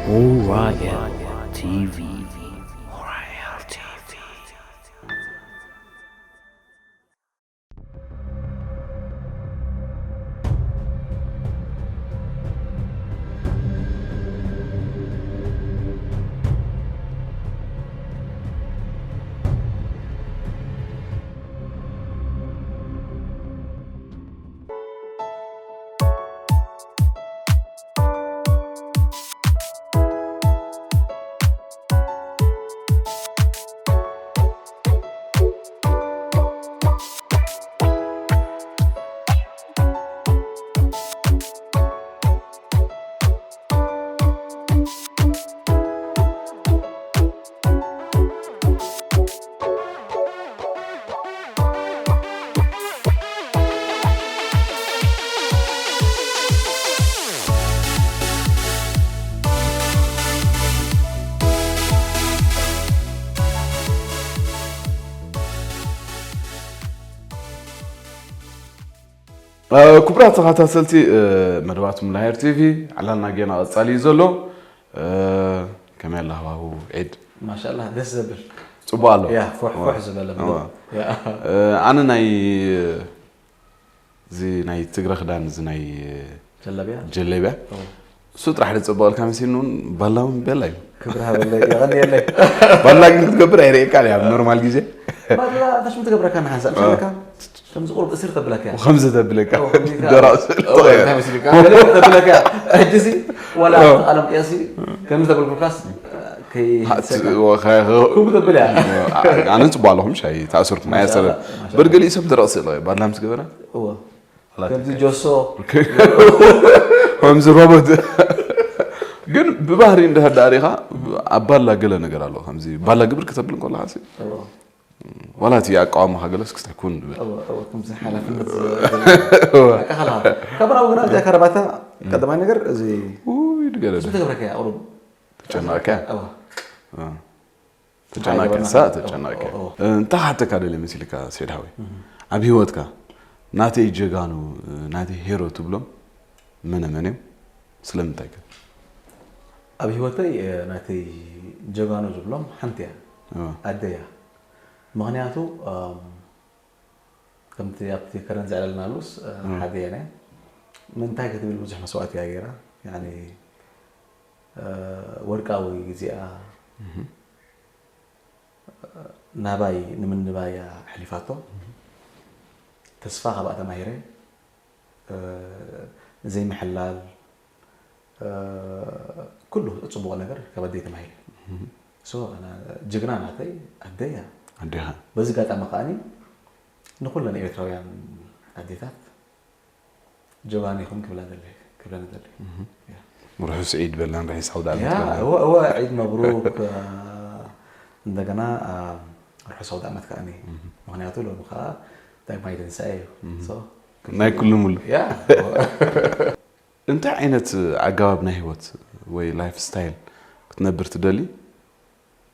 Orion T V. Orion T V. ክቡራት ተኸታተልቲ መደባት ሙላሄር ቲቪ፣ ዕላልና ጌና ቀጻሊ እዩ ዘሎ። ከመይ ኣላ ሃዋሁ ዒድ? ማሻላ፣ ደስ ዘብል። ጽቡቕ ኣሎ። ያ፣ ፎሕ ፎሕ ዝበለ መደብ። ኣነ ናይ እዚ ናይ ትግረ ክዳን፣ እዚ ናይ ጀለብያ? ጀለብያ፣ እሱ ጥራሕ ዝጽበቐልካ መሲልኒ እውን ባላ እውን በላ እዩ። ክብሪ ሃበለይ፣ የቐንየለይ። ባላ ግን ክትገብር ኣይርእየካን እየ ኣብ ኖርማል ግዜ። ባላ ኣታሽም ትገብረካ ንሓንሳእ፣ ሸለካ ከምዚ ቁሩብ እስር ተብለካ እያ። ከምዚ ተብለካ። ደራቕ ስእል እንታይ መሲልካ? ገለ ተብለካ እያ። ሕጂ ሲ ዋላ ኣብቲ ቃለም ቅያሲ ከምዚ ተብልኩልካስ ከይሰካ። ከምኡ ተብል እያ። ኣነ ጽቡቕ ኣለኹም፣ ሻይ ተኣሰርኩም፣ ማሻኣላ፣ ኣያሰረ። ማሻኣላ። በርገሊኡ ሰብ ደረቕ ስእል ባላ ምስ ገበረ። እወ። ከምዚ ጆሶ። ከምዚ ሮቦት። ግን ብባህሪ እንድሕር ደኣ ሪኢኻ፣ ኣብ ባላ ገለ ነገር ኣሎ። ከምዚ ባላ ግብር ክተብል እንከለኻ ሲ፣ እዎ። ዋላ እቲ ኣቃውማኻ ገለስ ክስታይ ኩን ንብል። እዎ፣ እዎ፣ ከምዚ ሓላፍነት ዝ-፣ እዎ። ኣቃኻላ። ካብ ናብኡ ግን ኣብዚኣ ከረባታ ቀዳማይ ነገር እዚ ውይ፣ ንገለ ብዙሕ ደ። ተገብረካ እያ፣ ቁሩብ። ተጨነቕካ? እዎ። እዎ። ተጨናቂ፣ ሓይገበና። ሳ-፣ ተጨናቂ። ኦ፣ ኦ፣ ኦ። እ፣ እንታይ ክሓተካ ደልየ መሲልካ፣ ሰይድ ሓወይ? እህ። ኣብ ህይወትካ ናተይ ጀጋኑ፣ እ፣ ናተይ ሄሮ ትብሎም መነ መን እዮም? ስለምንታይ ከ? ኣብ ህይወተይ፣ እ፣ ናተይ ጀጋኑ ዝብሎም ሓንቲ እያ። ኦ። ኣደይ እያ። ምኽንያቱ፣ እም፣ ከምቲ ኣብቲ ከረን ዘዕለልናሉስ፣ እ፣ እም። ሓደ እያ ነያ። ምንታይ ክትብል ብዙሕ መስዋእቲ እያ ገይራ። ያኒ፣ እ፣ ወርቃዊ ግዜኣ፣ እህ። ናባይ ንምንባይ እያ ኣሕሊፋቶ። ተስፋ ካብኣ ተማሂረ፣ እ፣ ዘይምሕላል፣ እ፣ ኩሉ ጽቡቕ ነገር ካብ ኣደይ ተማሂረ። ሶ፣ ኣነ ጅግና ናተይ ኣደይ እያ። ኣዴኻ። በዚ ኣጋጣሚ ከኣኒ ንኹለን ኤርትራውያን ኣዴታት ጀጋኑ ኢኹም ክብላ ደሊ፣ ክብለን ደሊ። እህ። ያ። ርሑስ ዒድ በላን፣ ርሑስ ዓውደ ዓመት ያ፣ በላን። እወ፣ እወ፣ ዒድ መብሩክ፣ እ፣ እንደገና፣ እ፣ ርሑስ ዓውደ ዓመት ከኣኒ። እህ። ምኽንያቱ ሎሚ ከኣ ዳግማይ ትንሳኤ እዩ። እህ። ሶ፣ ናይ ኩሉ ሙሉ። ያ፣ እወ። እንታይ ዓይነት ኣገባብ ናይ ህይወት ወይ ላይፍ ስታይል ክትነብር ትደሊ?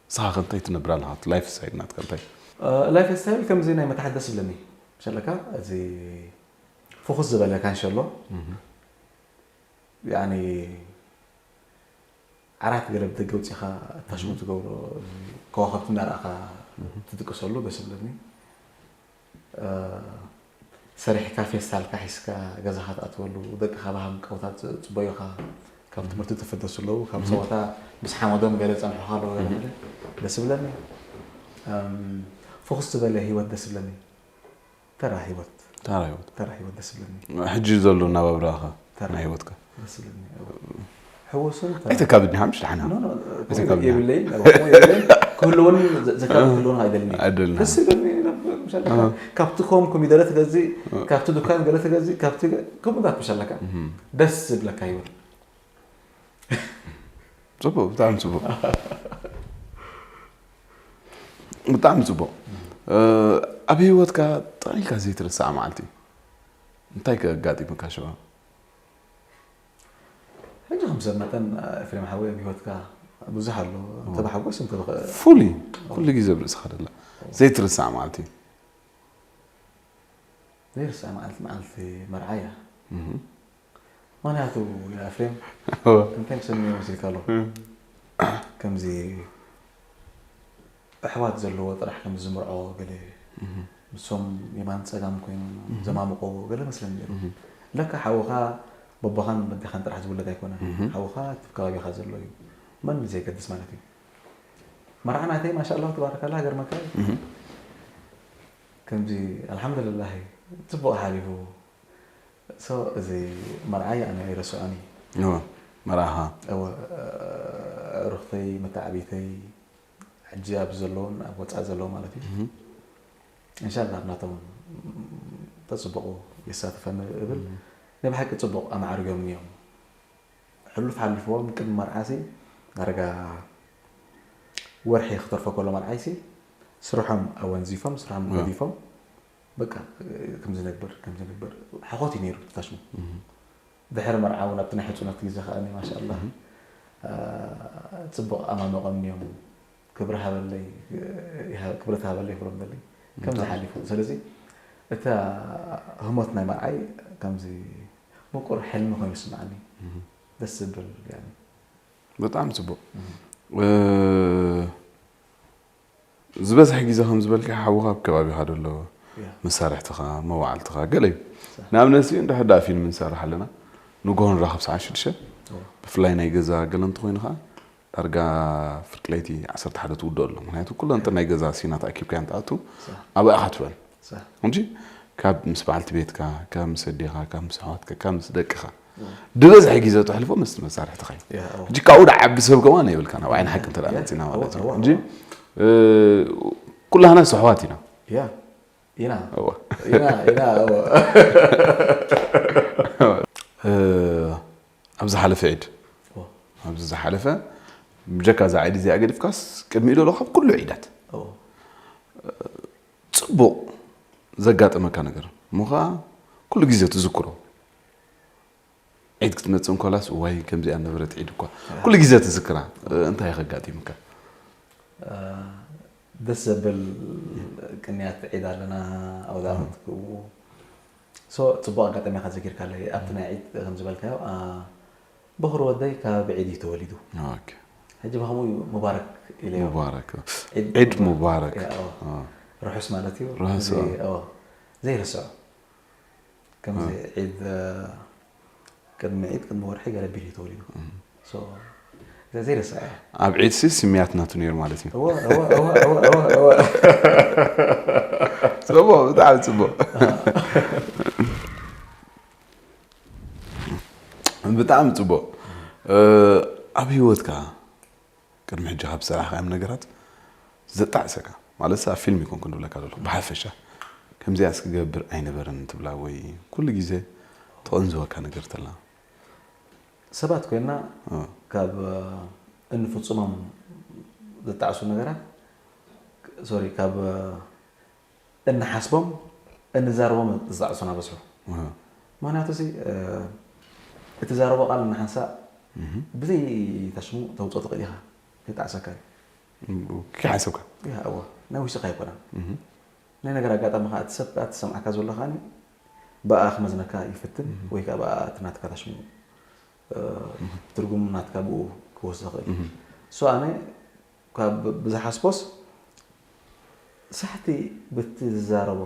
ንስኻ ከ እንታይ ትነብር ኣለኻ? እቲ ላይፍ ስታይል ናትካ እንታይ? እ፣ ላይፍ ስታይል ከምዚ ናይ መታሕት ደስ ይብለኒ። መሸለካ፣ እዚ ፍኹስ ዝበለ ካንሸሎ። እህ። ያኒ፣ ዓራት ገለ ብደገ ውጺኻ ኣታሽሙ ትገብሮ፣ ከዋኸብቲ እናረኣኻ ትድቅሰሉ ደስ ይብለኒ። እ፣ ሰሪሕካ ፌስታልካ ሒዝካ ገዛኻ ትኣትወሉ፣ ደቅኻ ብሃንቀውታ ጽበዩኻ፣ ካብ ትምህርቲ ትፍደሱ ኣለዉ፣ ካብ ጸወታ ምስ ሓመዶም ገለ ጸንሑኻ ኣለዉ፣ ገለ ገለ ደስ ይብለኒ። እም፣ ፍኹስ ዝበለ ህይወት ደስ ይብለኒ። ተራ ህይወት። ተራ ህይወት። ተራ ህይወት ደስ ይብለኒ። ሕጂ ዘሎ ናባብራኻ ተራ ናይ ህይወትካ። ደስ ይብለኒ። ሕውስን ተራ ኣይተካብድኒ፣ ሓምሽ ደሓና። ኖ፣ ኖ፣ ኣይተካብድኒ። የብለይን፣ የብለይን። ክህልወን ዘ-፣ ዘካብ ክህልወን ኣይደልን። ኣይደልን። ደስ ይብለኒ፣ ምሻለካ። ኣሃ። ካብቲ ኮም ኮሚደረ ትገዝእ፣ ኣሃ። ካብቲ ዱካን ገለ ትገዝእ፣ ካብቲ ገ-፣ ከምኡታት ምሻለካ። እህ። ደስ ዝብለካ ህይወት። ጽቡቕ፣ ብጣዕሚ ጽቡቕ። ብጣዕሚ ጽቡቕ። እ፣ ኣብ ህይወትካ ጠቕሊልካ ዘይትርስዓ መዓልቲ እንታይ ከ ኣጋጢሙካ ሽዑ? ሕጂ ከም ሰብ መጠን፣ ኤፍሬም ሓወይ፣ ኣብ ህይወትካ፣ እ፣ ብዙሕ ኣሎ። እንተ ብሓጎስ እንተ ብኸ- ፉሊ ኩሉ ግዜ ብርእስኻ ደላ ዘይትርሳዕ መዓልቲ። ዘይርሳዕ መዓልቲ መዓልቲ መርዓ እያ። ምክንያቱ ኢላ ኤፍሬም እንታይ ምሰምዮ መሲልካ ኣሎ። ከምዚ ኣሕዋት ዘለዎ ጥራሕ ከም ዝምርዖ ገለ ንሶም የማን ጸጋም ኮይኖም ዘማምቆ ገለ መስለኒ ነይሩ። ለካ ሓውኻ በቦኻን በዴኻን ጥራሕ ዝውለድ ኣይኮነን። ሓውኻ እቲ ከባቢኻ ዘሎ እዩ። መን ዘይገድስ ማለት እዩ። መርዓ ናተይ ማሻ ኣላህ ተባረካላ ሃገር መካ እዩ። ከምዚ ኣልሓምዱልላህ ጽቡቕ ሓሊፉ። ሶ እዚ መርዓይ ኣነ ኣይረስዖን እዩ። እወ፣ መርዓኻ። እወ፣ ኣዕሩኽተይ መተዓቢተይ ሕጂ ኣብ ዘለውን ኣብ ወፃእ ዘለዉ ማለት እዩ። እንሻላ ናቶም ተፅብቑ የሳትፈኒ እብል። ናይ ብሓቂ ፅቡቕ ኣማዕርዮም እዮም። ሕሉፍ ሓሊፍዎም ቅድሚ መርዓሲ ዳርጋ ወርሒ ክተርፎ ከሎ መርዓይሲ ስርሖም ኣወንዚፎም ስርሖም ገዲፎም በቃ ከምዚ ነግበር ከምዚ ነግበር ሓኾት እዩ ነይሩ ትታሽሙ ድሕሪ መርዓ እውን ኣብቲ ናይ ሕፁነት ግዜ ከዓ ማሻላ ፅቡቅ ኣማመቆም እዮም። ክብሪ ሃበለይ ክብረት ሃበለይ ክብሎም ዘለይ ከምዚ ሓሊፉ ስለዚ እታ ህሞት ናይ መርዓይ ከምዚ ምቁር ሕልሚ ኮይኑ ይስምዓኒ። ደስ ዝብል ብጣዕሚ ፅቡቅ። ዝበዝሐ ግዜ ከም ዝበልካ ሓውኻ ኣብ ከባቢኻ ደሎ መሳርሕትኻ መዋዕልትኻ ገለ እዩ። ንኣብነት ሲ እንድሕር ደኣ ፊልም ንሰርሕ ኣለና ንግሆ ንራኸብ ሰዓት ሽዱሽተ ብፍላይ ናይ ገዛ ገለ እንተኾይኑ ኸዓ ዳርጋ ፍርቂ ለይቲ ዓሰርተ ሓደ ትውድኦ ኣሎ። ምክንያቱ ኩለን ናይ ገዛ ሲናት ኣኪብካየን ትኣቱ ኣብኣ ኢኻ ትውዕል። እንጂ ካብ ምስ በዓልቲ ቤትካ፣ ካብ ምስ ኣዴኻ፣ ካብ ምስ ኣሕዋትካ፣ ካብ ምስ ደቅኻ ብበዝሒ ግዜ ተሕልፎ ምስ መሳርሕትኻ እዩ። ሕጂ ካብኡ ደዓቢ ሰብ ከማን የብልካን ኣብ ዓይኒ ሓቂ እንተ መፂና ማለት እዩ። ሕጂ ኩላህና ስሕዋት ኢና። ኢና እዋ ኢና ኢና እዋ ኣብ ዝሓለፈ ዒድ ኣብዚ ዝሓለፈ ብጀካ እዛ ዒድ እዚኣ ገዲፍካስ ቅድሚኡ ዘሎ ካብ ኩሉ ዒዳት ፅቡቕ ዘጋጠመካ ነገር እሞ ከዓ ኩሉ ግዜ ትዝክሮ ዒድ ክትመፅእ እንኮላስ ዋይ ከምዚኣ ነበረት ዒድ እኳ ኩሉ ግዜ ትዝክራ እንታይ ከጋጢምካ ደስ ዘብል ቅንያት ዒድ ኣለና ኣውዳመት ክኡ ሶ ፅቡቅ ኣጋጣሚ ኢካ ዘኪርካለይ ኣብቲ ናይ ዒድ ከም ዝበልካዮ በኹሪ ወደይ ከባቢ ዒድ እዩ ተወሊዱ ሕጂ ብከምኡ እዩ ሙባረክ ኢለዮ ሙባረክ ዒድ ሙባረክ ርሑስ ማለት እዩ ርሑስ ዘይርስዖ ከምዚ ዒድ ቅድሚ ዒድ ቅድሚ ወርሒ ገለ ቢል እዩ ተወሊዱ ዘይረስዐ ኣብ ዒድ ሲ ስምያት ናቱ ነይሩ ማለት እዩ እወ እወ እወ እወ እወ እወ ጽቡቅ ብጣዕሚ ጽቡቅ ብጣዕሚ ጽቡቅ ኣብ ህይወትካ ቅድሚ ሕጂ ካብ ዝሰራሕካዮም ነገራት ዘጣዕሰካ ማለት ኣብ ፊልም ይኮንኩ ንብለካ ዘለኩ ብሓፈሻ ከምዚኣስ ክገብር ኣይነበረን ትብላ ወይ ኩሉ ግዜ ተቐንዝወካ ነገር ተላ ሰባት ኮይና ካብ እንፍፅሞም ዘጣዕሱ ነገራት ሶሪ ካብ እንሓስቦም እንዛረቦም ዝጣዕሱና በዝሑ ምክንያቱ ሲ እትዛረቦ ቃል ንሓንሳእ ብዘይ ታሽሙ ተውፅኦ ትኽእል ኢኻ ይጣዕሰካ እዩ ክሓሰብካ እዋ ናይ ውሽጥካ ኣይኮነን ናይ ነገር ኣጋጣሚ ከዓ እቲ ሰብ ከዓ ትሰምዓካ ዘሎ ከዓ ብኣ ክመዝነካ ይፍትን ወይ ከዓ ብኣ እቲ ናትካ ታሽሙ ትርጉም ናትካ ብኡ ክወስድ ይኽእል ሶ ኣነ ካብ ብዝሓስቦስ ሳሕቲ ብቲ ዝዛረቦ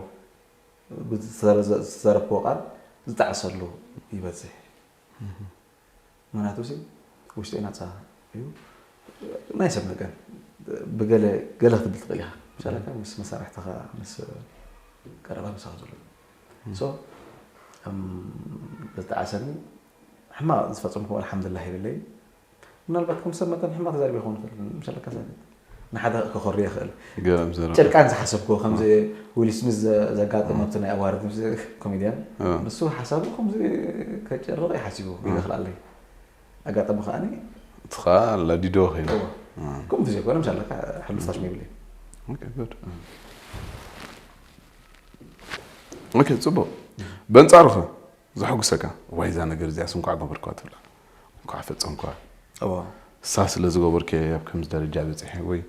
ዝተዛረብክዎ ቃል ዝጣዕሰሉ ይበዝሕ ምክንያቱ ሲ ውሽጢ ናፃ እዩ ናይ ሰብ መጠን ብገለ ገለ ክትብል ትኽእል ኢኻ ምሻለካ ምስ መሳርሕትኻ ምስ ቀረባ ምሳኻ ዘሎ ሶ ዝተዓሰኒ ሕማቕ ዝፈፀምኩ ኣልሓምዱላህ ይብለይ ምናልባት ከም ሰብ መጠን ሕማቕ ተዛሪበ ይኸውን ይኽእል ምሻለካ ንሓደ ከኾሪ ይኽእል ጨርቃን ዝሓሰብኩ ከምዚ ዊል ስሚዝ ዘጋጠመ ኣብቲ ናይ ኣዋርድ ኮሜድያን ንሱ ሓሳቡ ከምዚ ከጨርቕ ይሓሲቡ ይኽእል ኣለይ ኣጋጣሚ ከዓኒ ትኻ ለዲዶ ኸይኑ ከምኡ ዘይኮነ ምሻለካ ሕሉፍ ታሽሚ ይብለይ ኦኬ ጽቡቕ በንጻሩ ኸ ዘሐጉሰካ ዋይ እዛ ነገር እዚኣስ እንኳዕ ገበርኳ ትብላ እንኳዕ ፈጸምኳ እዋ እሳ ስለ ዝገበርኩ እየ ኣብ ከምዚ ደረጃ በጺሐ ወይ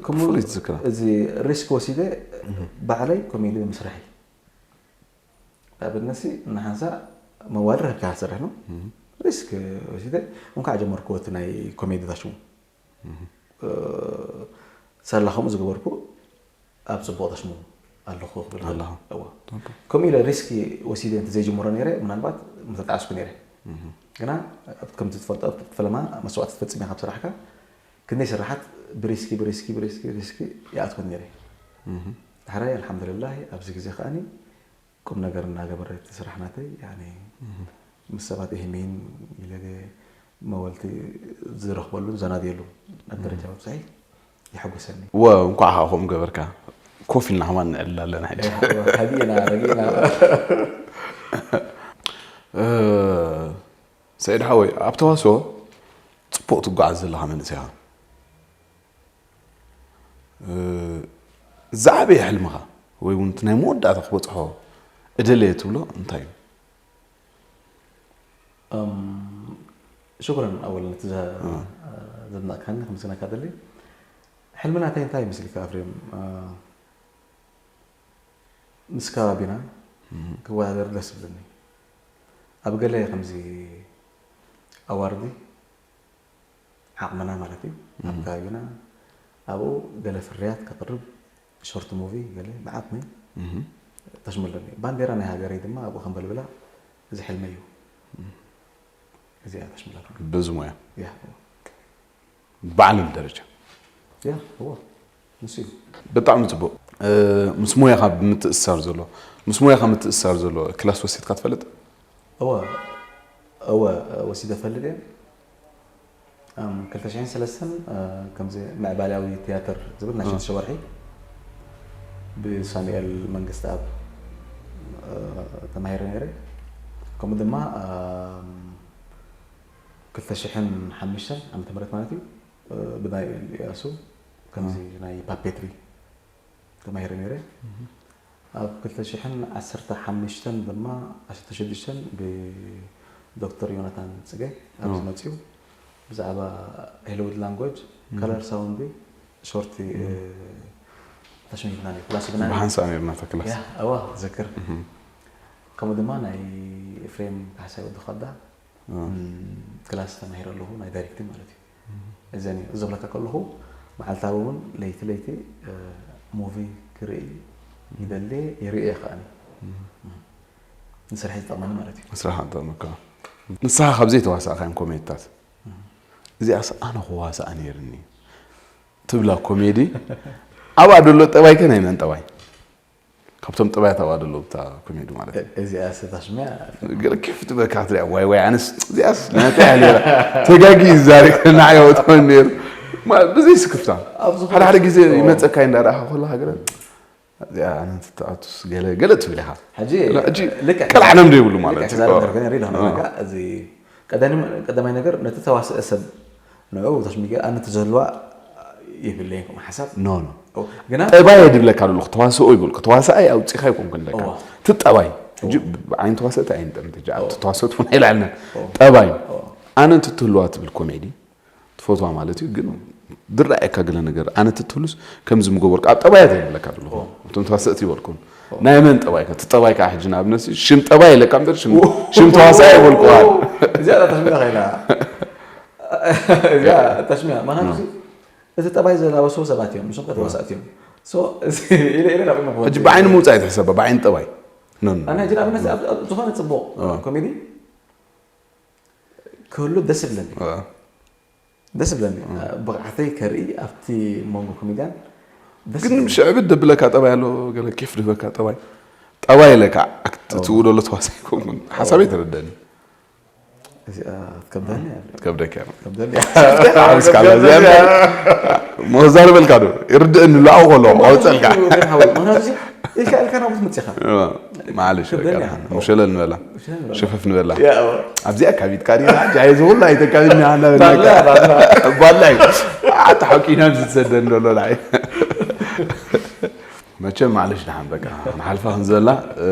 ከምኡ ብፍሉይ ትዝክራ? እዚ ሪስክ ወሲደ ባዕለይ ኮሜዲ ብምስራሕ እዩ። ኣብነሲ ንሓንሳ መዋል ረብካ ትሰርሕ ነው። ሪስክ ወሲደ እንኳዕ ጀመርኩ እቲ ናይ ኮሜዲ ታሽሙ ሳላ ከምኡ ዝገበርኩ ኣብ ፅቡቕ ታሽሙ ኣለኹ ክብል ኣለኹ። እዋ ከምኡ ኢለ ሪስክ ወሲደ እንተ ዘይጀምሮ ነይረ ምናልባት ምተጣዕስኩ ነይረ። ግና ኣብቲ ከምቲ ትፈልጦ ኣብቲ ፈለማ መስዋዕቲ ትፈፅም ኢኻ ብስራሕካ። ክንደይ ስራሓት ብሪስኪ ብሪስኪ ብሪስኪ ብሪስኪ ይኣትወን ነይረ። ድሕራይ ኣልሓምዱልላህ ኣብዚ ግዜ ከኣኒ ቁም ነገር እናገበረ እቲ ስራሕ ናተይ ያኒ ምስ ሰባት እህሚን ኢለ መወልቲ ዝረኽበሉን ዘናድየሉ ናብ ደረጃ ምብፃሒ የሐጉሰኒ። ወ እንኳዕ ከዓ ከምኡ ገበርካ። ኮፍ ኢልና ከማን ንዕልል ኣለና ሕጂ። ሃዲእና ረጊእና እ፣ ሰዒድ ሓወይ ኣብ ተዋስኦ ፅቡቕ ትጓዓዝ ዘለኻ መንእሰይ ኢኻ። እ፣ ዝዓበየ ሕልምኻ ወይ እውን እቲ ናይ መወዳእታ ክበፅሖ እደለየ ትብሎ እንታይ እዩ? ሽኩረን ኣወል ነቲ ዘድነቕካኒ ክምስነካ ደሊ። ሕልሚ ናተይ እንታይ ይመስልካ ኣፍሬም? ምስ ከባቢና ክወዳደር ደስ ዝብለኒ ኣብ ገለ ከምዚ ኣዋርዲ ዓቕምና ማለት እዩ ኣብ ከባቢና ኣብኡ ገለ ፍርያት ከቕርብ ሾርት ሙቪ ገለ ብዓቕመይ ተሽሙ ኣለኒ። ባንዴራ ናይ ሃገረይ ድማ ኣብኡ ከንበልብላ እዚ ሕልመይ እዩ። እዚኣ ተሽሙ ኣለኒ። በዚ ሞያ ያ ብዓለም ደረጃ ያ እዎ ንሱ እዩ። ብጣዕሚ ፅቡቕ። እ፣ ምስ ሞያኻ ብምትእስሳር ዘሎ ምስ ሞያኻ ምትእስሳር ዘሎ ክላስ ወሲድካ ትፈልጥ? እወ እወ ወሲደ ፈልጥ እየ። ኣም፣ ክልተ ሽሕን ሰለስተን እ፣ ከምዚ ምዕባለያዊ ትያትር ዝብል ናይ ሽዱሽተ ወርሒ ብሳሙኤል መንግስትኣብ እ፣ ተማሂረ ነይረ። ከምኡ ድማ ኣም፣ ክልተ ሽሕን ሓሙሽተን ዓመተ ምህረት ማለት እዩ እ፣ ብዳንኤል ኢያሱ ከምዚ ናይ ፓፔትሪ ተማሂረ ነይረ። ኣብ ክልተ ሽሕን ዓሰርተ ሓሙሽተን ድማ ዓሰርተ ሽዱሽተን ብዶክተር ዮናታን ፅገ ኣብዚ መፅኡ ብዛዕባ ሄሎዊድ ላንጎጅ ከለር ሳውንድ ሾርቲ ተሽሚትና ክላስ ግና ብሓንሳእ ነርና ተክላስ ያ እዋ ዝክር ከምኡ ድማ ናይ ኤፍሬም ካሕሳይ ወዲ ኸዳ ክላስ ተማሂረ ኣለኹ ናይ ዳይሬክቲንግ ማለት እዩ። እዘን እዩ ዝብለካ ከለኹ መዓልታዊ እውን ለይቲ ለይቲ ሙቪ ክርኢ ይደሊ ይርኢ እየ ከኣኒ ንስራሕ ይጠቕመኒ ማለት እዩ። ስራሕ ጠቕመካ። ንስኻ ካብ ዘይተዋሳእካዮም ኮሜድታት እዚኣስ ኣነ ክዋሳእ ነይርኒ ትብላ ኮሜዲ ኣብኣ ደሎ ጠባይ ከ ናይ መን ጠባይ? ካብቶም ጠባያት ኣብኣ ደሎ ብታ ኮሜዲ ማለት እዩ። እዚኣ ስታሽሚያ ገለ ኬፍ ትበካ ትሪኣ ዋይ ዋይ ኣነስ እዚኣስ ናታ እያ ነይራ ተጋጊ ዛሪ ንዓይ ኣውጥወን ነይሩ ማ- ብዘይ ስክፍታ ኣብ ዝኾነ- ሓደ ሓደ ግዜ ይመፀካ እንዳረኣኻ ከለካ ገለ እዚኣ ኣነ እንትትኣቱስ ገለ ገለ ትብል ኢኻ ሕጂ ሕጂ ልክዕ ቀልዓለም ዶ ይብሉ ማለት ልክዕ እዩ። ክዛረብ ነርኩ ነር ኢለ ነጋ እዚ ቀዳኒ- ቀዳማይ ነገር ነቲ ተዋስአ ሰብ ንዑ ተሽሚገ ኣነ ተዘህልዋ ይብለይ ከም ሓሳብ ኖ ኖ ግና ጠባይ ድብለካ ኣለኹ ተዋስኦ ይብልኩ ተዋሳኣይ ኣውፂኻ ይኮንኩ ንደካ እዋ። ትጠባይ ሕጂ ዓይን ተዋሰእቲ ኣይንጠምት ሕጂ ኣብቲ ተዋሰእቲ ፎን ኣይልዓልና ጠባይ ኣነ እንትትህልዋ ትብል ኮሜዲ ትፈትዋ ማለት እዩ ግን ዝረኣየካ ገለ ነገር ኣነ ትትህሉስ ከምዚ ምገበርኩ ኣብ ጠባያት የብለካ ኣለኹ እቶም ተዋሰእቲ ይበልኩም ናይ መን ጠባይካ እቲ ጠባይካ ሕጂ ንኣብነት ሽም ጠባይ የለካ እምበር ሽም- ሽም ተዋሳእ ይበልኩ እዚኣ ተሽሚታ ኸይና እዚኣ ተሽሚያ ምክንያቱ እዚ ጠባይ ዘላበሱ ሰባት እዮም ንሶም ከተዋሳእቲ እዮም So፣ እዚ ኢለ ኢለ ናብ ኢሎም ሕጂ ብዓይኒ ምውፃእ ይትሕሰባ ብዓይኒ ጠባይ ኖ ኖ። ኣነ ሕጂ ንኣብነት ኣብ- ኣብ ዝኾነ ፅቡቕ ኮሜዲ ክህሉ ደስ ይብለኒ እ። ደስ ይብለኒ ብቕዓተይ ከርኢ ኣብቲ መንጎ ኮሜድያን ደስ ግን ይብለኒ። ሽዕብ ደብለካ ጠባይ ኣሎ ገለ ኬፍ ድበካ ጠባይ ጠባይ ኢለካ ኣክት ትብሎ ኣሎ ተዋሳይ ኮንኩን ሓሳበይ ተረደኒ እዚኣ ትከብደኒ እያ። ከብደካ እያ። ከብደኒ እያ። ሓምስካ ኣሎ እዚኣ ሞዛር በልካ ዶ ይርድእኒ ላኡ ከሎ ኣውፀልካ ግን ሓወይ፣ ምክንያቱ እዚ ኢልካ ኢልካ ናብኡ ትመፅእ ኢኻ። ማለሽ ከብደኒ እያ። ሙሸለል ንበላ ሙሸለል ንበላ። ሸፈፍ ንበላ ያ፣ እወ። ኣብዚኣ ካቢት ካሪና ሕጂ ኣይዝኹላ ኣይተካቢድና ኣና ባላ፣ ባላ። ባላይ ኣታ ሓቂና ዝሰደን ዘሎ ንዓይ መቸም ማዕለሽ ደሓን በቃ ንሓልፋ ክንዘላ እ፣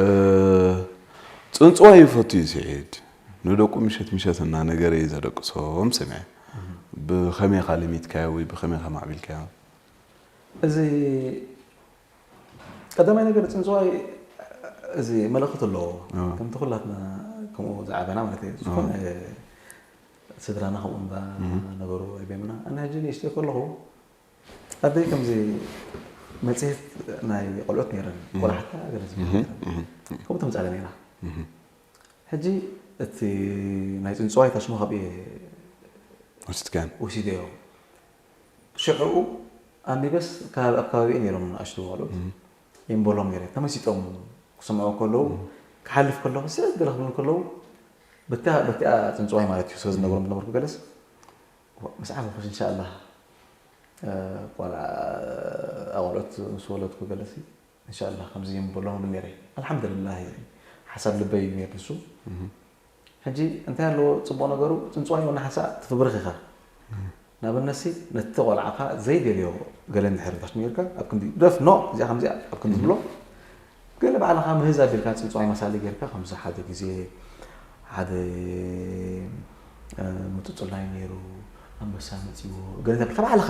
ፅንፅዋ ይፈቱ እዩ ስዒድ ንደቁ ምሸት ምሸት እናነገረ እዩ ዘደቅሶም ሰሚዐ ብኸመይ ኢኻ ለሚድካዮ ወይ ብኸመይ ኢኻ ማዕቢልካዮ? እዚ ቀዳማይ ነገር ጽንጽዋይ እዚ መልእኽቲ ኣለዎ። ከምቲ ኩላትና ከምኡ ዝዓበና ማለት እዩ። ዝኾነ ስድራና ከምኡ እንዳ ነበሩ ኣይቤምና። ኣነ ሕጂ ንእሽተይ ከለኹ ኣደይ ከምዚ መጽሔት ናይ ቆልዑት ነይረን። ቆላሕታ ገለ ዝብል ነይረን። ከምኡ ተምጻለ ነይራ። ሕጂ እቲ ናይ ጽንጽዋይ ታሽሞ ካብ እየ ወሲድካዮ? ወሲደዮ። ሽዕኡ ኣንቢበስ ካብ ኣብ ከባቢኡ ነይሮም ንኣሽቱ ቆልዑት። የንበሎም ነይረ። ተመሲጦም ክሰምዑ ከለዉ ክሓልፍ ከለኹ ስለ ገለ ክብሉ ከለዉ በታ በቲኣ ጽንጽዋይ ማለት እዩ ስለ ዝነግሮም ዝነበርኩ ገለስ ምስ ዓበኹስ እንሻላ ቆልዓ ኣቆልዑት ምስ ወለድኩ ገለሲ እንሻላ ከምዚ ይንበሎም ብል ነይረ። ኣልሓምዱልላህ ሓሳብ ልበይ እዩ ነይሩ ንሱ። ሕጂ እንታይ ኣለዎ ጽቡቕ ነገሩ ጽንጽዋይ ወና ሓንሳእ ትፍብርኽ ኢኻ። ንኣብነትሲ ነቲ ቆልዓኻ ዘይደልዮ ገለ እንድሕር ታሽሙ ጌርካ ኣብ ክንዲ ደፍ ኖ እዚኣ ከምዚኣ ኣብ ክንዲ ትብሎ ገለ ባዕልኻ ምህዝ ኣቢልካ ጽንጽዋይ መሳሊ ጌርካ ከምዚ ሓደ ግዜ ሓደ ምጥጹላይ ነይሩ ኣንበሳ መጺዎ ገለ ተብልካ ባዕልኻ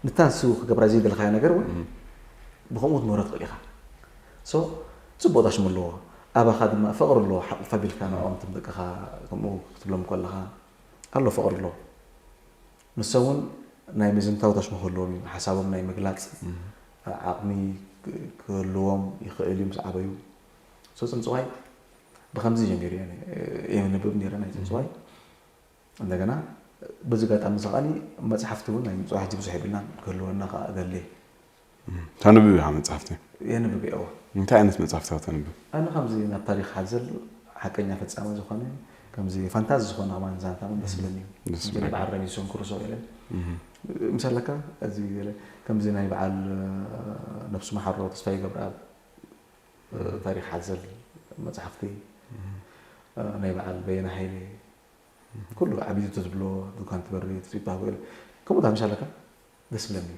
ንታ ንሱ ክገብራ ዘይደለኻዮ ነገር እውን ብከምኡ ክትምህሮ ትኽእል ኢኻ። ሶ ጽቡቕ ታሽሙ ኣለዎ። ኣባኻ ድማ ፍቕሪ ኣለዎ። ሓቕፍ ኣቢልካ ንዕኦም እቶም ደቅኻ ከምኡ ክትብሎም ከለኻ ኣሎ ፍቕሪ ኣለዎ። ንሶም እውን ናይ ምዝንታው ታሽሙ ክህልዎም እዩ። ሓሳቦም ናይ ምግላጽ ዓቕሚ ክህልዎም ይኽእል እዩ ምስ ዓበዩ። ሶ ጽንጽዋይ ብኸምዚ ጀሚሩ እየ የንብብ ነይረ ናይ ጽንጽዋይ። እንደገና በዚ ኣጋጣሚ እዚ ከዓኒ መጽሓፍቲ እውን ናይ ምጽዋዕ ሕጂ ብዙሕ የብልናን ክህልወና ከዓ እደሊ። ተንብብ ኢኻ መጽሓፍቲ? የንብብ እየ። እንታይ ዓይነት መጽሓፍቲ ኢኻ ተንብብ? ኣነ ከምዚ ናብ ታሪኽ ሓዘል ሓቀኛ ፈጻሚ ዝኾነ ከምዚ ፋንታዚ ዝኾነ ከማን ዛንታ እውን ደስ ይብለኒ እዩ። ደስ ይብለኒ። በዓል ሮቢንሶን ክሩሶ ገለ ምሳለካ እዚ ገለ ከምዚ ናይ በዓል ነብሱ መሓሮ ተስፋዬ ገብረኣብ ታሪኽ ሓዘል መጽሓፍቲ ናይ በዓል በየነ ሃይለ ኩሉ ዓቢቱ ተዝብሎ ዱካን ትበሪ ትሪት ባህጎ ኢለ ከምኡ ዳ ምሻለካ ደስ ብለኒ።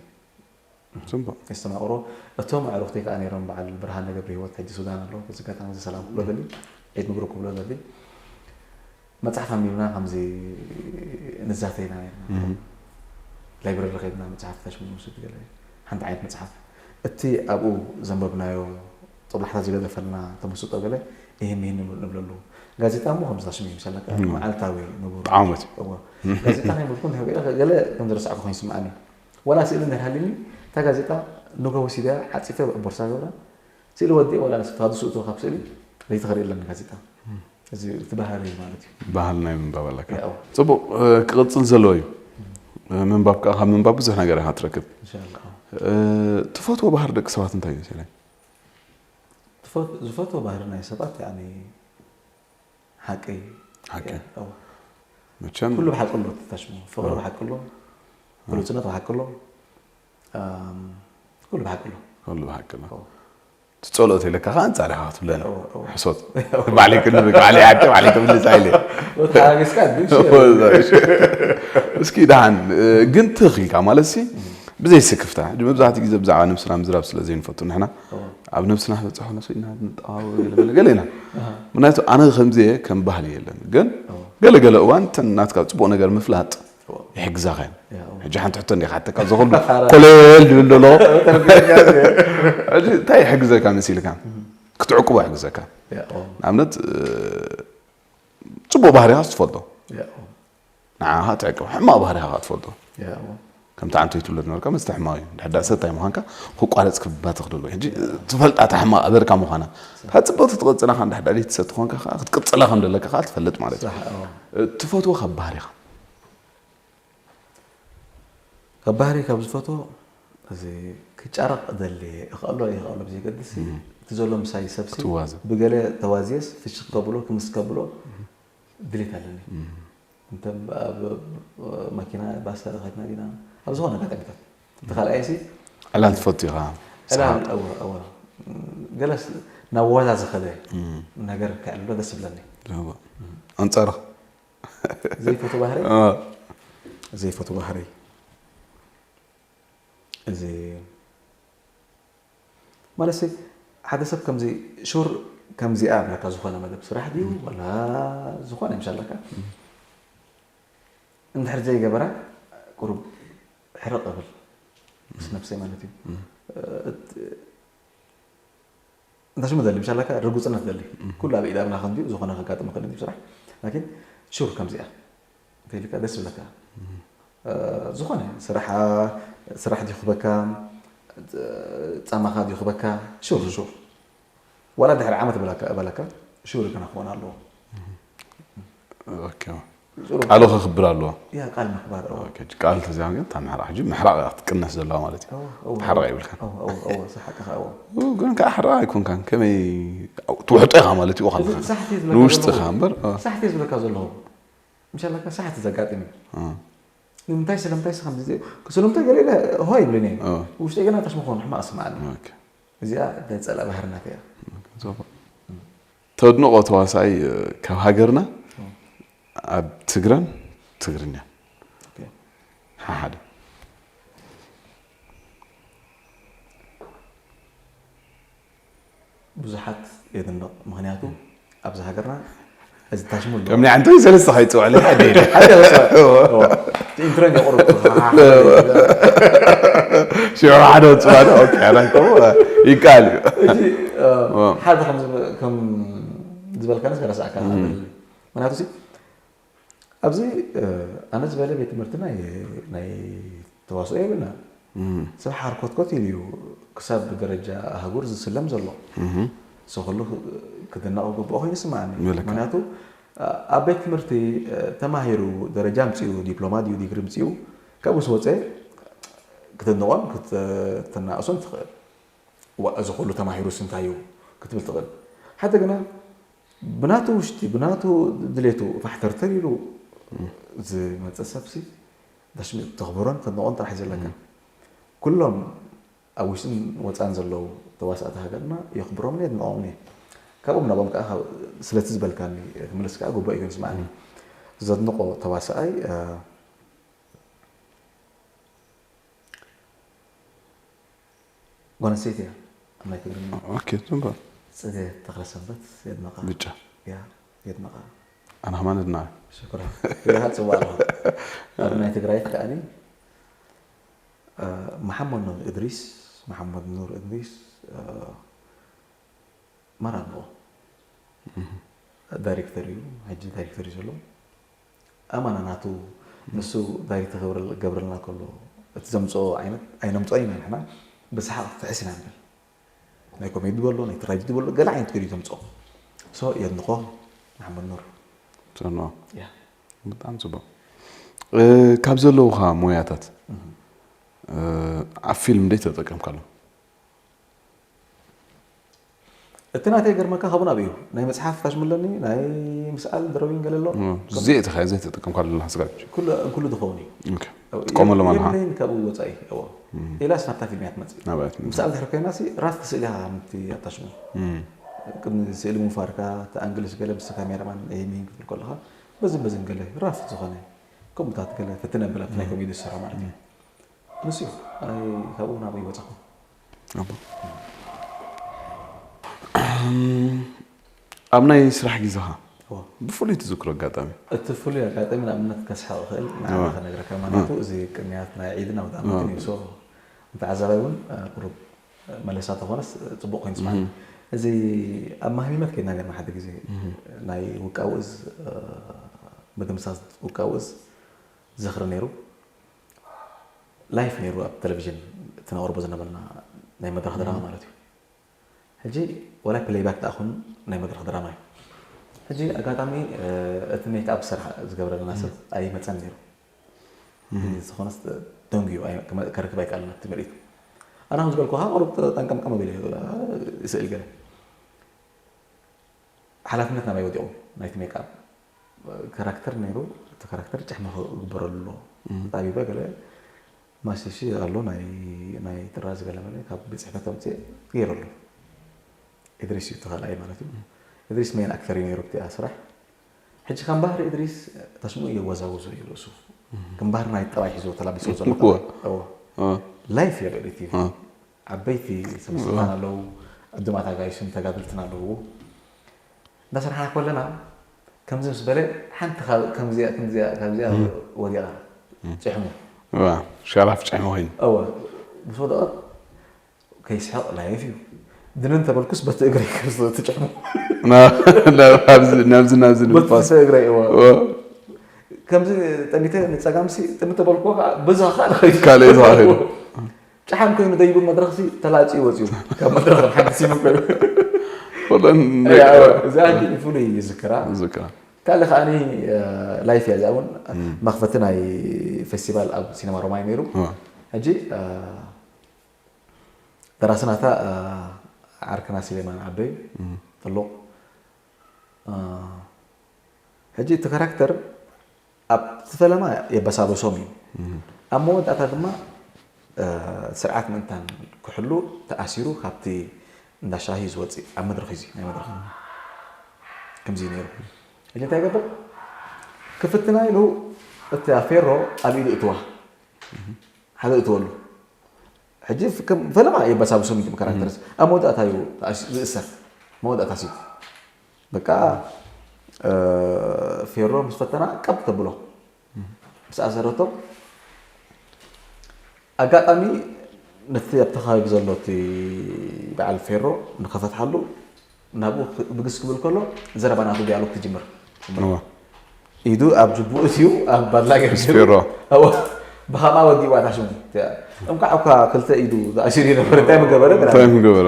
ጽቡቕ። የስተማቕሮ። እቶም ኣዕሩኽተይ ከኣ ነይሮም በዓል ብርሃነ ገብረ ህይወት ሕጂ ሱዳን ኣሎ። በዚ ኣጋጣሚ እዚ ሰላም ክብሎ ደሊ ዒድ ምብሩክ ክብሎ ደሊ። መጽሓፍ ኣንቢብና ከምዚ ንዛተ ኢና ነርና። ላይብረሪ ከይድና መጽሓፍ ታሽሙ ንውስድ ገለ ሓንቲ ዓይነት መጽሓፍ እቲ ኣብኡ ዘንበብናዮ ጦብላሕታ ዝገደፈልና ተመስጦ ገለ ይህን ይህን ንብለሉ። ጋዜጣ እሞ ከምዚ ታሽሙ እዩ ምሳለካ መዓልታዊ ንቡር። ዓመት። እዎ። ጋዜጣ ናይ ምልኩ እንታይ ገለ ከም ዝረሳዕኩ ኮይኑ ይስምዓኒ። ዋላ ስእሊ እንድሕር ሃልዩኒ እታ ጋዜጣ ንጎ ወሲደያ ዓጺፈ ኣብ ቦርሳ ገብራ ስእሊ ወዲኤ ዋላ ንስኻ ዝስእቱ ካብ ስእሊ ለይቲ ክርኢ ኣለኒ ጋዜጣ። እዚ እቲ ባህሪ ማለት እዩ። ባህል ናይ ምንባብ ኣለካ። ያው። ጽቡቕ እ፣ ክቕጽል ዘለዎ እዩ። እ፣ ምንባብ ከኣ ካብ ምንባብ ብዙሕ ነገር ኢኻ ትረክብ። ኢንሻላህ። እ፣ ትፈትዎ ባህሪ ደቂ ሰባት እንታይ እዩ መሰለኝ? ትፈት- ዝፈትዎ ባህሪ ናይ ሰባት ያኒ ሓቂ ሓቂ። ያው። መቸም ኩሉ ብሓቂ ኣሎ ተታሽሙ ፍቕሪ ብሓቂ ኣሎ ብሉፅነት ብሓቂ ኣሎ ኣም፣ ኩሉ ብሓቂ ኣሎ ኩሉ ብሓቂ ኣሎ። ትጸልኦ ተይለካ ከኣ ኣንጻር ኢኻ ክትብለኒ። እዎ፣ እዎ። ሕሶት። ባዕለይ ክንብክ፣ ባዕለይ ሓቂ፣ ባዕለይ ክምልስ ኢለ። ተሓጋጊዝካ ግን እስኪ ደሓን እ፣ ግን ትኽ ኢልካ ማለት ሲ ብዘይ ስክፍታ ሕጂ መብዛሕትኡ ግዜ ብዛዕባ ነብስና ምዝራብ ስለ ዘይንፈቱ ንሕና ኣብ ነብስና ክበፅሖ ነሱ ኢና ንጠዋወ ገለ ገለ ገለ ኢና። ምክንያቱ ኣነ ከምዚ እየ ከም ባህሊ የለን ግን ገለ ገለ እዋን እተን ናትካ ፅቡቕ ነገር ምፍላጥ ይሕግዛኻ እየን። ሕጂ ሓንቲ ሕቶ እንዲኻ ሓተካ እዚ ኩሉ ኮለል ድብል ደሎ ሕጂ እንታይ ይሕግዘካ መሲልካ ክትዕቅቦ ይሕግዘካ። ንኣብነት ጽቡቕ ባህሪኻ ትፈልጦ ንዓኻ ትዕቅብ ሕማቕ ባህሪኻ ትፈልጦ ከምቲ ዓንቶ ይትውለድ ነበርካ መስተ ሕማቕ እዩ ድሕዳ ሰታይ ምዃንካ ክቋረፅ ክባትኽ ደሎ ሕጂ ትፈልጣ እታ ሕማቕ ኣበርካ ምዃና እታ ፅብቕቲ ትቕፅላኻ እንዳ ሕዳ ትሰቲ ኾንካ ከዓ ክትቅፅላ ከም ደለካ ከዓ ትፈልጥ ማለት እዩ ትፈትዎ ካብ ባህሪኻ ካብ ባህሪ ካብ ዝፈትዎ እዚ ክጫረቕ ደሊ እኽእሎ ይኽእሎ ብዘይገድስ እቲ ዘሎ ምሳይ ሰብሲ ክትዋዘ። ብገለ ተዋዝየስ ፍሽኽ ከብሎ ክምስ ከብሎ ድሌት ኣለኒ እንተ ኣብ መኪና ባስ ተረኸብና ዲና ኣብ ዝኾነ ኣጋጣሚታት እቲ ካልኣይ ሲ ዕላል ትፈቱ ኢኻ ዕላል እወ እወ ገለስ ናብ ዋዛ ዝኸደ ነገር ክዕልሎ ደስ ይብለኒ ኣንጻርኽ ዘይፈቱ ባህሪ ዘይፈቱ ባህሪ እዚ ማለት ሓደ ሰብ ከምዚ ሹር ከምዚኣ ብለካ ዝኾነ መደብ ስራሕ ድዩ ወላ ዝኾነ ምሻለካ እንድሕር ዘይገበራ ቁሩብ ሕርቕ እብል ምስ ነብሰይ ማለት እዩ። እንታ ሽሙ ደሊ ምሻላካ ርጉጽነት ደሊ ኩሉ ኣብ ኢድ ኣምላኽ እንድዩ፣ ዝኾነ ከጋጥም ይኽእል እንድዩ ስራሕ። ላኪን ሹር ከምዚኣ እንተኢልካ ደስ ይብለካ። ዝኾነ ስራሕ ስራሕ ድዩ ክበካ፣ ጻማኻ ድዩ ክበካ፣ ሹር ሹር ዋላ ድሕሪ ዓመት በላካ በላካ ሹር ክነክኾን ኣለዎ። ቃሉ ከኽብር ኣለዎ። ያ ቃል ምኽባር ቃል ተዚያ ግን እታ ምሕራቕ ሕጂ ምሕራቕ ክትቅነስ ዘለዋ ማለት እዩ። ሓረቕ ይብልካ ሓቅኻ ግን ከዓ ሕራቕ ኣይኮንካን ከመይ ትውሕጦ ኢኻ ማለት እዩ። ንውሽጥኻ እምበር ሳሕቲ ዝብለካ ዘለኹ ምሻላካ ሳሕቲ ዘጋጥም እዩ። ንምንታይ ስለምንታይ ስኻ ስለምንታይ ገለ ሆ ይብለኒ ውሽጢ ገና ተሽመኾን ሕማቕ ስማዓኒ። እዚኣ ናይ ፀላእ ባህርናት እያ። ተድንቆ ተዋሳኣይ ካብ ሃገርና ኣብ ትግረን ትግርኛ ሓደ ብዙሓት የድንቕ። ምኽንያቱ ኣብዚ ሃገርና እዚ ታሽሙ ኣሎ። ከም ናይ ዓንተይ ሰለስተ ከይፅውዕለይ ሓደ ኢለ። ሓደ ወፅእ። ኢንትሮ የቕርብ። ሽዑ ሓደ ወፅእ ማለት ኦኬ ኣናይ ከምኡ ይከኣል እዩ። ሕጂ ሓደ ከም ዝበልካንስ ከረስኣካ ምኽንያቱ ኣብዚ ኣነ ዝበለ ቤት ትምህርቲ ናይ ተዋስኦ የብልና። ሰብ ሓርኮትኮት ኢሉ እዩ ክሳብ ብደረጃ ኣህጉር ዝስለም ዘሎ። ሰው ኩሉ ክድነቕ ዝግብኦ ኮይኑ ይስምዓኒ። ምኽንያቱ ኣብ ቤት ትምህርቲ ተማሂሩ ደረጃ ኣምጺኡ ዲፕሎማ ድዩ ዲግሪ ኣምጺኡ ካብኡ ምስ ወጸ ክትድንቖን ክትናእሶን ትኽእል። ዋእ እዚ ኩሉ ተማሂሩስ እንታይ እዩ ክትብል ትኽእል። ሓደ ግና ብናቱ ውሽጢ ብናቱ ድሌቱ ፋሕተርተር ኢሉ ዝመፀ ሰብሲ ዳሽሚ ተኽብሮን ተድንቖን ጥራሕ ዘለካ። ኩሎም ኣብ ውሽጥን ወፃን ዘለዉ ተዋሳእቲ ሃገርና የኽብሮምን የድንቖምን እየ። ካብኦም ናብኦም ከዓ ስለቲ ዝበልካኒ ክምልስ ከዓ ግቡእ እዩ ዝስማዓኒ። ዘድንቖ ተዋሳኣይ ጓል ኣንስተይቲ እያ ኣብ ናይ ትግርኛ። ኦኬ፣ ጽንባ። ጽገ ተኽለሰንበት የድንቓ። ብጫ። ያ፣ የድንቓ። ኣነ ከማን የድንቓ። ሽኩራን። ክብርኻ ጽቡቕ ኣለኻ። ኣብ ናይ ትግራይት ከኣኒ መሓመድ ኑር እድሪስ፣ መሓመድ ኑር እድሪስ፣ ማራ ኣለዎ። ዳይሬክተር እዩ፣ ሕጂ ዳይሬክተር እዩ ዘሎ። ኣማና ናቱ ንሱ ዳይሬክት ክገብረልና ከሎ እቲ ዘምፅኦ ዓይነት ኣይነምፅኦን ኢና ንሕና ብሰሓቕ ፍሕስ ኢና ንብል። ናይ ኮሜዲ ዝበሎ ናይ ትራጀዲ ዝበሎ ገለ ዓይነት ገይሩ እዩ ዘምፅኦ። ሶ የድንቖ መሓመድ ኑር። ጽንዋ። ያ። ብጣዕሚ ጽቡቕ። ካብ ዘለውኻ ሞያታት ኣብ ፊልም ደይ ተጠቀምካሎም? እቲ ናተይ ገርመካ ካብኡ ናብኡ እዩ ናይ መፅሓፍ ታሽሙ ኣለኒ ናይ ምስኣል ድሮዊንግ ገለ ኣሎ። ዘይእትኻ ዘይተጠቀምካ ኣለና ስጋብ ኩሉ ዝኸውን እዩ። ትጥቀመሎም ኣለኻ? የብለይን ካብኡ ወፃኢ እዎ። ኢላስ ናብታ ፊልም እያ ትመፅእ። ምስኣል ድሕሪ ኮይና ራፍቲ ስእሊ ኢኻ ከምቲ ኣታሽሙ ቅድሚ ስእሊ ምንፋርካ እቲ ኣንግልስ ገለ ምስ ካሜራማን ይህሚን ክትብል ከለኻ በዝን በዝን ገለ ራፍቲ ዝኾነ ከምኡታት ገለ ፍትን ኣብል ኣብቲ ናይ ኮሜዲ ዝሰርሖ ማለት እዩ። ንሱ እዩ። ኣይ፣ ካብኡ ናበይ በጻኹ? ኣብ ናይ ስራሕ ግዜኻ እዎ። ብፍሉይ ትዝክሮ ኣጋጣሚ? እቲ ፍሉይ ኣጋጣሚ ንኣብነት ከስሕቕ እኽእል ንዓኻ ክነግረካ ማለቱ እዚ ቅንያት ናይ ዒድን ኣውደ ዓመትን እዩ። ሶ ንተዓዛባይ እውን ቁሩብ መለሳ ተኾነስ ጽቡቕ ኮይኑ ስማዕ። እዚ ኣብ ማህሚመት ከይድና ነርና ሓደ ግዜ ናይ ውቃውእዝ ምድምሳስ ውቃውእዝ ዝኽሪ ነይሩ። ላይፍ ነይሩ ኣብ ቴሌቪዥን እቲ ነቕርቦ ዝነበርና ናይ መድረኽ ድራማ ማለት እዩ። ሕጂ ወላ ፕሌይባክ ደኣ ኹን ናይ መድረኽ ድራማ እዩ። ሕጂ ኣጋጣሚ እቲ ሜክኣፕ ዝሰርሓ ዝገብረልና ሰብ ኣይመፀን ነይሩ። ዝኾነስ ደንጉዩ ከርክብ ኣይከኣልን ኣብቲ ምርኢት። ኣነ ከም ዝበልኩኻ ቁሩብ ጠንቀምቀም ኣቢለ ስእል ገለ ሓላፍነት ናባይ ወዲቑ ናይቲ ሜክኣፕ ካራክተር ነይሩ። እቲ ካራክተር ጭሕሚ ክግበረሉ ኣለዎ። ጣቢበ ገለ ማሽሺ ኣሎ ናይ ጥራዝ ገለ መለ ካብ ቤት ፅሕፈት ኣምፅእ ገይረሉ። ኢድሪስ እዩ ተኻልኣይ ማለት እዩ። ኢድሪስ ሜን ኣክተር እዩ ነይሩ ብቲኣ ስራሕ። ሕጂ ከም ባህሪ ኢድሪስ ተስምኡ የወዛውዞ እዩ ርእሱ። ከም ባህሪ ናይ ጠባይ ሒዞ ተላቢሶ ዘሎ ጠባይ። ላይፍ እዮ ልዕሊ ቲቪ። ዓበይቲ ሰበስልጣን ኣለዉ፣ ዕዱማት ኣጋይሽን ተጋደልትን ኣለዉ። እንዳሰርሓና ከለና ከምዚ ምስ በለ ሓንቲ ካብዚኣ ወዲቓ ጭሕሙ ዋ፣ ሸራፍ ጨሕሚ ኮይኑ። እወ ምስ ወደቐ ከይስሕቕ ላይፍ እዩ። ድንን ተበልኩስ በቲ እግረይ ከም ዝተጨሕሙ ናብዚ ናብዚ በቲ ንፋስ እግረይ እወ ዋ፣ ከምዚ ጠሚተ ንፀጋምሲ ጥምት ተበልኩ ከዓ በዛ ከዓ ንኸይድ ካልእ ዝኸይድ ጨሓም ኮይኑ ደይቡ መድረኽሲ ተላፅዩ ወፂኡ ካብ መድረኽ ሓንቲ ሲሙ ኮይኑ ወለን እዚኣ ግን ፍሉይ ይዝክራ ዝክራ ካልእ ከዓኒ ላይፍ እያ እዚኣ እውን መኽፈቲ ናይ ፌስቲቫል ኣብ ሲነማ ሮማይ ነይሩ ሕጂ ደራሲ ናታ ዓርክና ሲሌማን ዓበይ ጥሉቕ ሕጂ እቲ ካራክተር ኣብቲ ፈለማ የበሳብሶም እዩ ኣብ መወዳእታ ድማ ስርዓት ምእንታን ክሕሉ ተኣሲሩ ካብቲ እንዳ ሻሂ ዝወፅእ ኣብ መድረኽ እዩ ናይ መድረኽ ከምዚ እዩ ነይሩ ሕጂ እንታይ ይገብር ክፍትና ኢሉ እቲ ፌሮ ኣብ ኢዱ እትዋ ሓደ እትወሉ ሕጂ ከም ፈለማ የበሳብሶም እዩ ካራክተርስ ኣብ መወዳእታ እዩ ዝእሰር መወዳእታ ሲ በቃ ፌሮ ምስ ፈተና ቀብ ተብሎ ምስ ኣሰረቶ ኣጋጣሚ ነቲ ኣብቲ ከባቢ ዘሎ እቲ በዓል ፌሮ ንኸፈትሓሉ ናብኡ ብግስ ክብል ከሎ ዘረባ ናቱ ዲያሎግ ትጅምር ኢዱ ኣብ ጅቡኡ እዩ ኣብ ባድላ ገይሩ ፌሮ ብኸምኣ ወዲእዋ እታ ሽሙ እንኳዕ እኳ ክልተ ኢዱ ዝኣሲሩ ይነበረ እንታይ ምገበረ እንታይ ምገበረ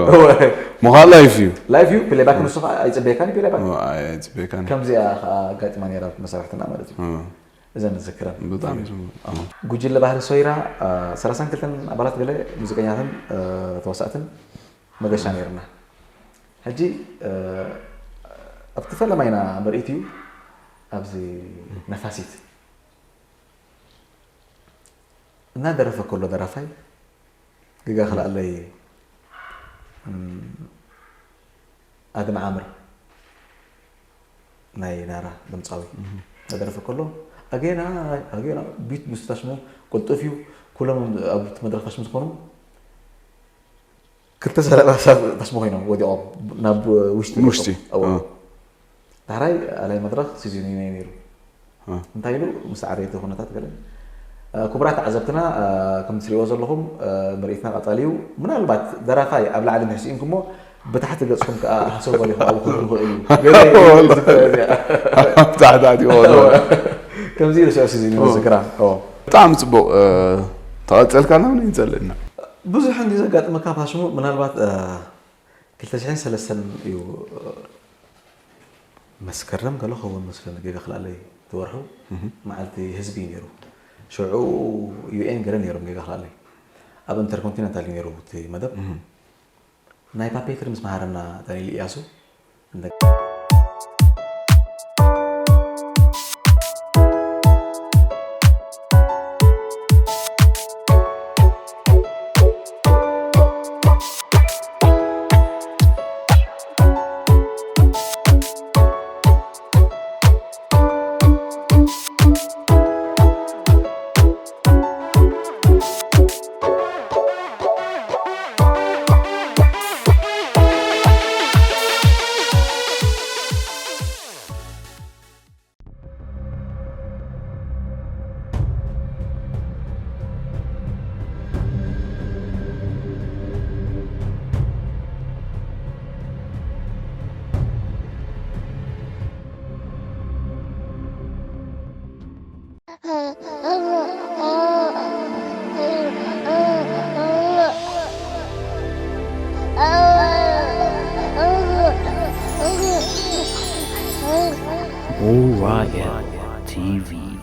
ምዃን ላይፍ እዩ ላይፍ እዩ ፕሌባክ ንሱ ከዓ ኣይፅበየካን ፕሌባክ ኣይፅበየካን ከምዚኣ ከዓ ኣጋጢማ ነራ መሳርሕትና ማለት እዩ እዘን ንዝክረን ብጣዕሚ ጉጅለ ባህሊ ሶይራ ሰላሳን ክልተን ኣባላት ገለ ሙዚቀኛትን ተዋሳእትን መገሻ ነይርና ሕጂ ኣብቲ ፈለማይና ምርኢት እዩ ኣብዚ ነፋሲት እናደረፈ ከሎ ደራፋይ ገጋ ክልኣለይ ኣድም ዓምር ናይ ናራ ድምፃዊ እናደረፈ ከሎ ኣጌና ኣጌና ቢት ምስ ታሽሙ ቅልጡፍ እዩ ኩሎም ኣብቲ መድረክ ታሽሙ ዝኾኑ ክልተ ሰለባ ሰብ ታሽሙ ኮይኖም ወዲቖም ናብ ውሽጢ ንውሽጢ ዳሕራይ ኣላይ መድረክ ሲዚኑ ነይሩ እንታይ ኢሉ ምስ ዓረይቲ ኩነታት ገለ ክቡራት ተዓዘብትና ከም ትሪእዎ ዘለኹም ምርኢትና ቀፃሊ እዩ ምናልባት ደራፋይ ኣብ ላዕሊ ንሕስኢንኩሞ ብታሕቲ ገፅኩም ከዓ ሃሰው በሊኹም ኣብ ክህሉ ይኽእል እዩ ታሕታሕቲ ከምዚ ኢሉ ስዕሲ ዝዝክራ ብጣዕሚ ፅቡቅ ተቐፀልካና ውን ይፀልእና ብዙሕ እንዲ ዘጋጥመካ ፋሽሙ ምናልባት ክልተ ሽሕን ሰለስተን እዩ መስከረም ገለ ኸውን መስለኒ ጌጋ ክልኣለይ ትወርሑ መዓልቲ ህዝቢ እዩ ነይሩ ሽዑ ዩኤን ገለ ነይሮም ጌጋ ክልኣለይ ኣብ ኢንተርኮንቲነንታል እዩ ነይሩ እቲ መደብ ናይ ፓፔትሪ ምስ መሃረና ዳንኤል እያሱ Orion T V.